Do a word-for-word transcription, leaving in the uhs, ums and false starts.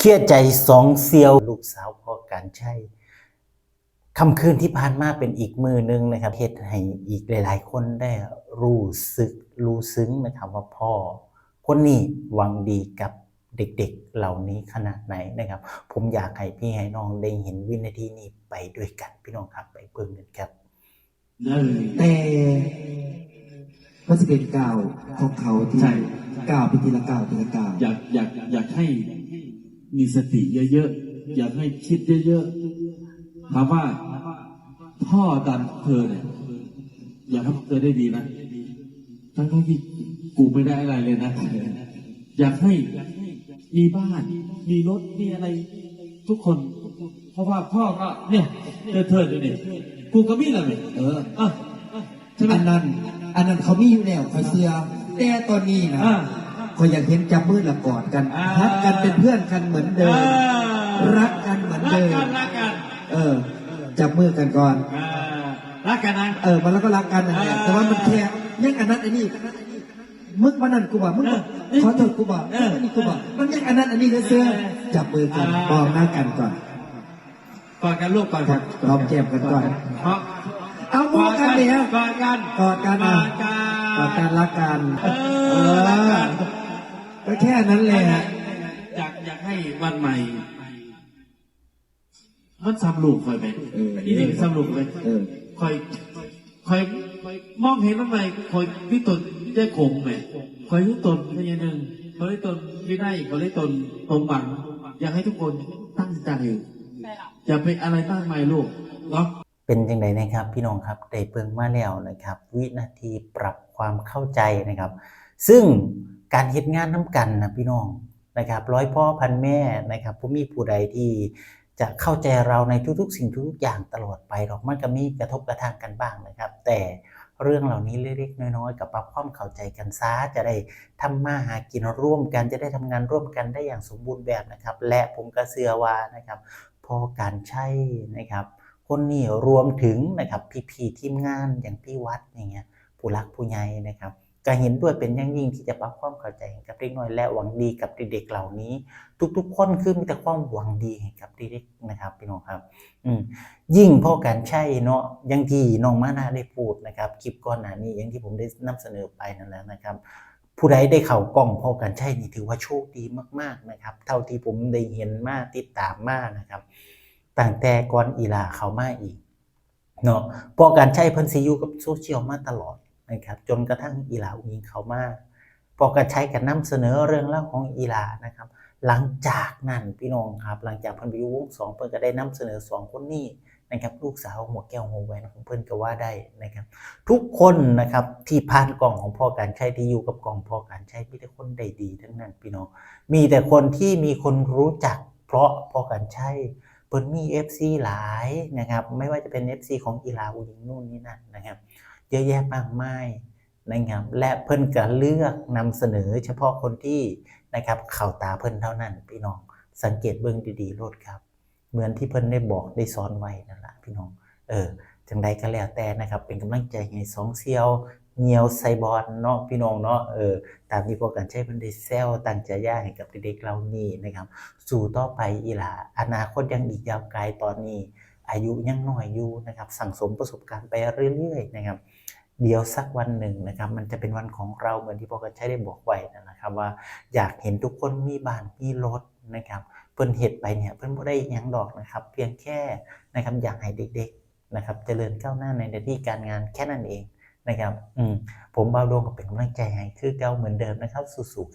เกลียดใจสองเสี่ยว ลูกสาวพ่อกานชัย ค่ำคืนที่ผ่านมาเป็นอีกมื้อหนึ่งนะครับ เฮ็ดให้อีกหลายๆคนได้รู้สึกรู้ซึ้งนะครับ ว่าพ่อคนนี้หวังดีกับเด็กๆเหล่านี้ขนาดไหนนะครับ ผมอยากให้พี่ให้น้องได้เห็นวินาทีนี้ไปด้วยกัน พี่น้องครับ ไปเบิ่งกันครับ แต่มันจะเป็นก้าวของเขาที่ ใช่ ก้าวไปทีละก้าวทีละก้าว อยากอยากอยากให้มีสติเยอะๆ อยากให้คิดเยอะๆ ถามว่าพ่อดันเธอเนี่ย อยากให้เธอได้ดีนะ ทั้งๆที่กูไม่ได้อะไรเลยนะ อยากให้มีบ้าน มีรถ มีอะไร ทุกคน เพราะว่าพ่อก็เนี่ยเธอเธออยู่เนี่ยกูก็มีแล้วเนี่ยเอออ่ะใช่ไหม อันนั้น อันนั้นเขามีอยู่แล้วคอยเชื่อ แต่ตอนนี้นะ อ่า คอยอยากเห็นจับมือและกอดกัน อ่า ฮักกันเป็นเพื่อนกันเหมือนเดิม อ่า รักกันเหมือน รัก เดิม กันรักกัน เออ จับมือกันก่อน อ่ารักกันนะ เออมันแล้วก็รักกันนั่นแหละ อ่า แต่ว่ามันแค่ยังอันนั้นอันนี้มึงวันนั้นกูบอกมึงบอก เออ ขอโทษกูบอก เออ อันนี้กูบอกมันยังอันนั้นอันนี้เชื่อ เออ จับมือกัน อ่า มองหน้ากันก่อน กอดกันลูกกอดกัน หอมแก้มกันก่อน หอม เอามองกันเนี่ย กอดกัน กอดกัน ก อ่ะ อดกัน กอดกันรักกัน เออรักกัน ก็แค่นั้นแหละ อยากอยากให้วันใหม่ มันซ้ำลูกคอยไป เออ อีนี่มันซ้ำลูกไป เออ คอยคอยมองเห็นมันใหม่คอยวิตนแยกโขงไหมคอยวิตนพยานึงคอยวิตนวินัยคอยวิตนตรงบัง อยากให้ทุกคนตั้งใจอย่าไปอะไรมากมายลูกเนาะ เป็นจังไดนะครับพี่น้องครับ ได้เบิ่งมาแล้วนะครับ วินาทีปรับความเข้าใจนะครับ ซึ่งการเฮ็ดงานนำกันนะพี่น้องนะครับ ร้อยพ่อพันแม่นะครับ บ่มีผู้ใดที่จะเข้าใจเราในทุกๆสิ่งทุกๆอย่างตลอดไปหรอก มันก็มีกระทบกระทั่งกันบ้างนะครับ แต่เรื่องเหล่านี้เล็กๆน้อยๆก็ปรับความเข้าใจกันซะ จะได้ทำมาหากินร่วมกัน จะได้ทำงานร่วมกันได้อย่างสมบูรณ์แบบนะครับ และผมก็เชื่อว่านะครับ พ่อกานชัยนะครับ คนนี้รวมถึงนะครับ พี่ๆทีมงานอย่างพี่วัดอย่างเงี้ย ผู้หลักผู้ใหญ่นะครับ ก็เห็นด้วยเป็นอย่างยิ่งที่จะปรับความเข้าใจกับเด็กน้อย และหวังดีกับเด็กๆเหล่านี้ ทุกๆคนคือมีแต่ความหวังดีให้กับเด็กๆนะครับ พี่น้องครับ อืม ยิ่งพ่อกานชัยเนาะ อย่างที่น้องมานะได้พูดนะครับ คลิปก่อนหน้านี้ อย่างที่ผมได้นำเสนอไปนั่นแหละนะครับ ผู้ใดได้เข้ากล้องพ่อกานชัยนี่ถือว่าโชคดีมากๆนะครับ เท่าที่ผมได้เห็นมาติดตามมานะครับ ตั้งแต่ก่อนอีหล่าเข้ามาอีกเนาะ พ่อกานชัยเพิ่นสิอยู่กับโซเชียลมาตลอดนะครับ จนกระทั่งอีหล่าอุ๋งอิ๋งเข้ามา พ่อกานชัยก็นำเสนอเรื่องราวของอีหล่านะครับ หลังจากนั้นพี่น้องครับ หลังจากเพิ่นไปอยู่วงสอง เพิ่นก็ได้นำเสนอสองคนนี้นะครับ ลูกสาวหัวแก้วหัวแหวนของเพิ่นก็ว่าได้นะครับ ทุกคนนะครับที่ผ่านกล้องของพ่อกานชัย ที่อยู่กับกล้องพ่อกานชัย มีแต่คนได้ดีทั้งนั้นพี่น้อง มีแต่คนที่มีคนรู้จักเพราะพ่อกานชัย เพิ่นมี เอฟซี หลายนะครับ ไม่ว่าจะเป็น เอฟซี ของอีหล่าอุ๋งอิ๋งนู่นนี่นั่นนะครับ เยอะแยะมากมายนะครับ และเพิ่นก็เลือกนำเสนอเฉพาะคนที่นะครับเข้าตาเพิ่นเท่านั้นพี่น้อง สังเกตเบิ่งดีๆโลดครับ เหมือนที่เพิ่นได้บอกได้สอนไว้นั่นล่ะพี่น้อง เออ จังใดก็แล้วแต่นะครับ เป็นกำลังใจให้สองเสี่ยว เหี่ยวใส่บอลเนาะพี่น้องเนาะ เออ ตามที่พ่อกานชัยเพิ่นได้แซวตั้งฉายาให้กับเด็กๆเหล่านี้นะครับ สู้ต่อไปอีหล่า อนาคตยังอีกยาวไกล ตอนนี้อายุยังน้อยอยู่นะครับ สั่งสมประสบการณ์ไปเรื่อยๆนะครับ เดี๋ยวสักวันหนึ่งนะครับ มันจะเป็นวันของเราเหมือนที่พ่อกานชัยได้บอกไว้นั่นนะครับ ว่าอยากเห็นทุกคนมีบ้านมีรถนะครับ เพิ่นเฮ็ดไปเนี่ย เพิ่นบ่ได้อิหยังดอกนะครับ เพียงแค่นะครับ อยากให้เด็กๆนะครับ เจริญก้าวหน้าในหน้าที่การงานแค่นั้นเองนะครับ อืม ผมบ่าวโด่งก็เป็นกำลังใจให้คือเก่าเหมือนเดิมนะครับ สู้ๆ